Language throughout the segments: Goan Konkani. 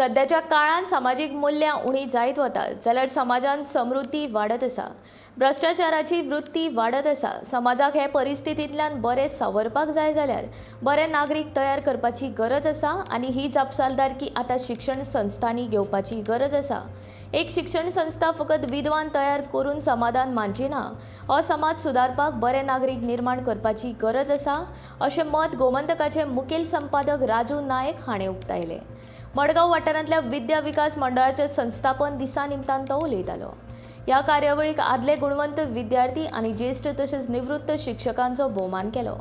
सद्याच्या काळांत समाजीक मुल्यां उणी जायत वतात जाल्यार समाजांत समृद्धी वाडत आसा, भ्रश्टाचाराची वृत्ती वाडत आसा. समाजाक हे परिस्थितींतल्यान बरे सावरपाक जाय जाल्यार बरे नागरीक तयार करपाची गरज आसा आनी ही जापसालदारकी आतां शिक्षण संस्थांनी घेवपाची गरज आसा. एक शिक्षण संस्था फकत विद्वान तयार करून समाधान मानची ना. हो समाज सुदारपाक बरे नागरीक निर्माण करपाची गरज आसा, अशें मत गोमंतकाचे मुखेल संपादक राजू नायक हाणें उक्तायलें. मडगांव वाठारांतल्या विद्या विकास मंडळाच्या संस्थापन दिसा निमतान तो उलयतालो. ह्या कार्यावळीक आदले गुणवंत विद्यार्थी आनी ज्येश्ठ तशेंच निवृत्त शिक्षकांचो भोवमान केलो.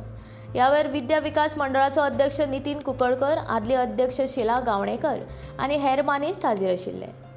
ह्या वेळार विद्या विकास मंडळाचो अध्यक्ष नितीन कुंकळकर, आदली अध्यक्ष शिला गावणेकर आनी हेर मानेस्त हाजीर आशिल्ले.